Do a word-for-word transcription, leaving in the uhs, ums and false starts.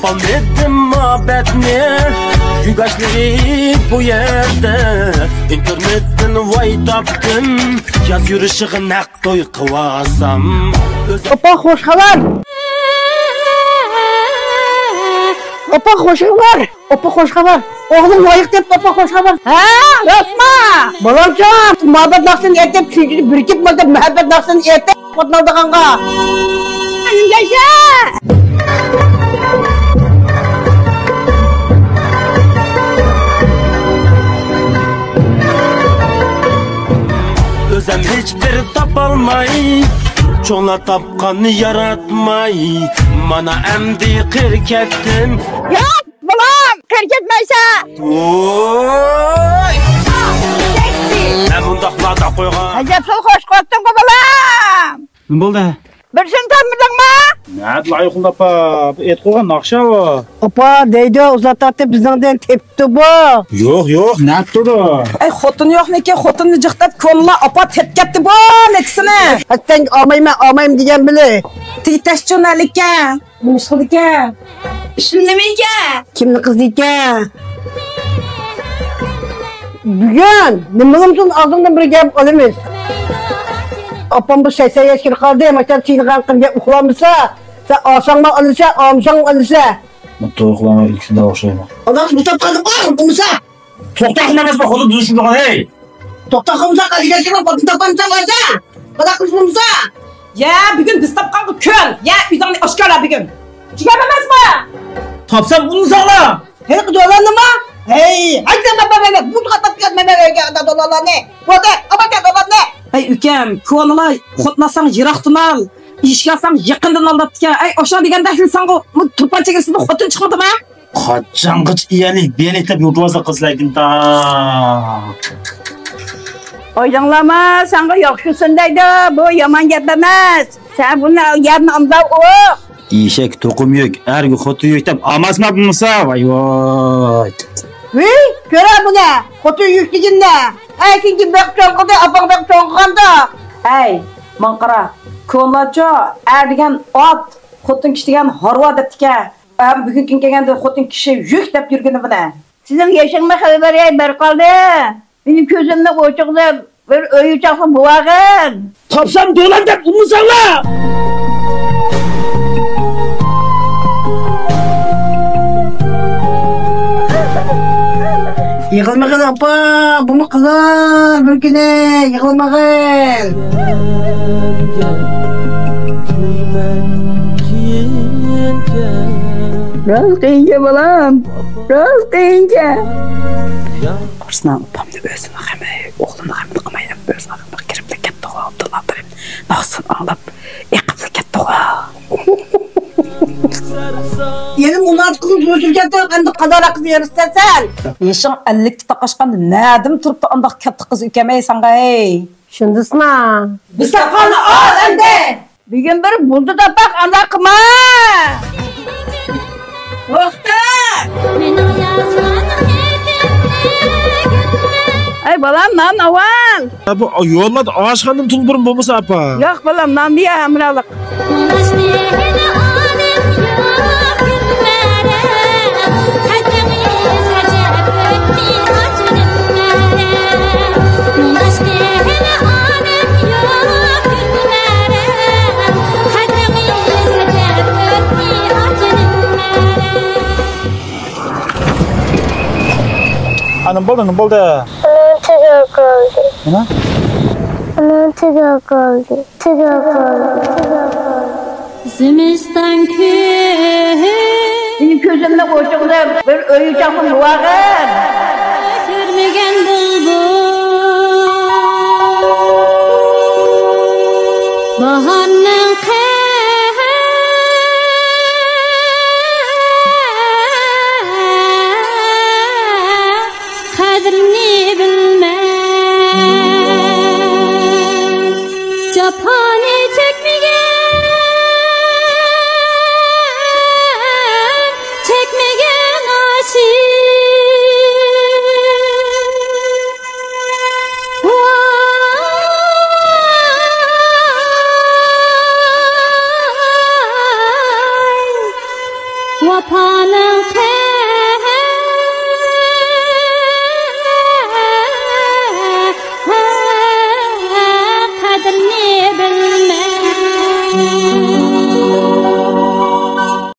تاپالمىدىم مۇھەببەتنى، يۈگەشلىرى بۇ يەردە. ئىنتېرنېتتىن ۋاي تاپتىم، ياز يۈرۈشىغا نەق توي قىلىۋالسام. ئاپا، خوش خەۋەر! ئاپا، خوش خەۋەر! ئاپا، خوش خەۋەر! ئوغلۇم لايىق تېپىپتۇ، ئاپا، خوش خەۋەر! ھە، راستمۇ؟ بالامجان، مۇھەببەت ناخشىسىنى ئېيتىپ، چۈنكى بىرىكىپ مۇھەببەت ناخشىسىنى ئېيتىپ، خوتۇن ئالىدىغانغا. ياشا! ئۆزەم ھېچبىر تاپالماي، چوڭلار تاپقاننى ياراتماي، مانا ئەمدى قىر كەتتىم. ياق، بالام، قىر كەتمەيسەن. ۋوي! سېكسى! مەن مۇنداقلاردا قويغان. ئەجەب سول خوش قويۇپتۇڭغۇ، بالام. نېمە بولدى؟ بىرسىنى تاپمىدىڭمۇ؟ نەدىلا ئايقۇلداپا، بۇ ئېيتقۇغان ناخشا ئۇ. ئاپا دەيدۇ، ئۇزاتاتتى بىزنىڭدىن تېپىپتۇ بۇ. يوق، يوق، نەتتۇرۇ. ئەي، خوتۇن يوقنىكى خوتۇننى جىق دەپ كونىلار ئاپا تېپ كەتتى بۇ نېكىسىنى. ھەتتەڭ ئالمايمەن، ئالمايمەن دېگەن بىلە. تېگى تەشچۇ نەلىكەن. نېمە ئىش قىلىدىكەن؟ ئىشلىمەيدىكەن. كىمنى قىزىدىكەن؟ بۈگۈن نېمە بولمىسۇن ئاغزىڭدىن بىر گەپ ئالىمىز. ئاپام بۇ سەكسەن ياشقا قالدى، ماشىنا چىينىغان قىلىپ گەپ ئۇخلامىسا، سەن ئالساڭمۇ ئالىسەن، ئالمىساڭمۇ ئالىسەن. مۇتتۇ ئۇخلاماي ئىككىسىدە ئوخشايمەن. ئاداش بۇ تاپقاندا بار بولمىسا. توختاق نېمە بولسا خوتۇن تۇتۇشۇپ تۇرغان، ھەي! توختاق بولمىسا قايسى گەپكە بار، خوتۇن تاپقاندا بارسا. قانداق قىلىش بولمىسا؟ يا، بۈگۈن بىز تاپقانغا كۆن. يا، ئۆزۈڭنى ئاشكارىلا بۈگۈن. چۈشەنمەيمەنسىزمۇ؟ تاپسام ئۇنىساڭلار. ھېلىقى دولارنىمۇ؟ ھەي، ھەي، دەپ بەرمەيمەن. بۇ تۇغان تاپقان مەن ئۆيگە ئادا دولارنى. بولدى، ئاپا كەل دولارنى. ئەي ئۇكام، كونىلار خوتۇن ئالساڭ يىراقتىن ئال، ئېشەك ئالساڭ يېقىندىن ئال دەپتىكەن. ئەي ئاشۇنداق دېگەندە سەنغۇ بۇ تۇرپان چېگرىسىدىن خوتۇن چىقمىدىمۇ؟ قاچانغىچە ئىيەلىك بىيەلىك دەپ يۇرتىۋالسا قىزلار ئەكىندا. ئويلاڭلارما، ساڭا ياخشىسىنى دەيدۇ، بۇ يامان گەپ ئەمەس. سەن بۇنى يەرنى ئامدا ئۇ. ئېشەك توقۇم يۈك، ئەرگە خوتۇن يۈك دەپ ئاماسما بولمىسا، ۋاي ۋاي. ۋىي، كۆرە بۇنى، خوتۇن يۈك دېگىننى. ئەي، سېنىڭكى بەك چوڭ قىلدى، ئاپاڭ بەك چوڭ قىلغاندا. ئەي، ماڭا قارا، كونىلارچۇ، ئەر دېگەن ئات، خوتۇن كىشى دېگەن ھارۋا دەپتىكەن. ئەمما بۈگۈنكى كۈن كەلگەندە خوتۇن كىشى يۈك دەپ يۈرگىنى بۇنى. سېنىڭ يېشىڭمۇ خېلى بار، ھەي، بېرىپ قالدى. مېنىڭ كۆزۈمنى ئوچۇقلاپ بىر ئۆي ئوچاقنى بوۋاغىن. تاپسام دولان دەپ ئۇنىساڭلار. يىغلىمىغىن ئاپا، بۇمۇ قىلار بىر كۈنى، يىغلىمىغىن. راست قىيىنكەن بالام، راست قىيىنكەن. قارىسىنا ئاپامنى ئۆزىنىڭ غېمى، ئوغلىنىڭ غېمىنى قىلماي، ئۆزىنىڭ غېمىگە كىرىپلا كەتتىغۇ ئابدۇللا ئابدۇرېھىم. ناخشىسىنى ئاڭلاپ ئېقىپلا كەتتىغۇ. يەنە مۇناپىقنى تۇرۇشتۇرۇپ كەتتىڭ، ئەمدى قازاناققا يېرىشىسەن. يېشىڭ ئەللىككە تاقاشقاندا نەدىمۇ تۇرۇپتۇ ئانداق كاتتا قىز ئۇكام، ئەي ساڭا، ھەي. شۇندىسىنا. بىز تاپقاننى ئال ئەمدى. بۈگۈن بىر بۇلدۇ تاپاق ئانداق قىلما. توختا. ئەي بالام، نان ئاۋال. بۇ يوللاردا ئاشخانىدىن تۇلدۇرما بولمىسا، ئاپا. ياق بالام، نان دېيە ھەمراھلىق. ئانا بولدى، نېمە بولدى؟ ئانام تۈگەپ قالدى. نېمە؟ ئانام تۈگەپ قالدى. تۈگەپ قالدى. تۈگەپ قالدى. زىمىستان كۈن. مېنىڭ كۆزۈمنى ئوچۇقلاپ، بىر ئۆي ئوچاقنى بوۋاغىن. كۆرمىگەن بۇلبۇل باھارنىڭ قەدرىنى بىلمەس. جاپانى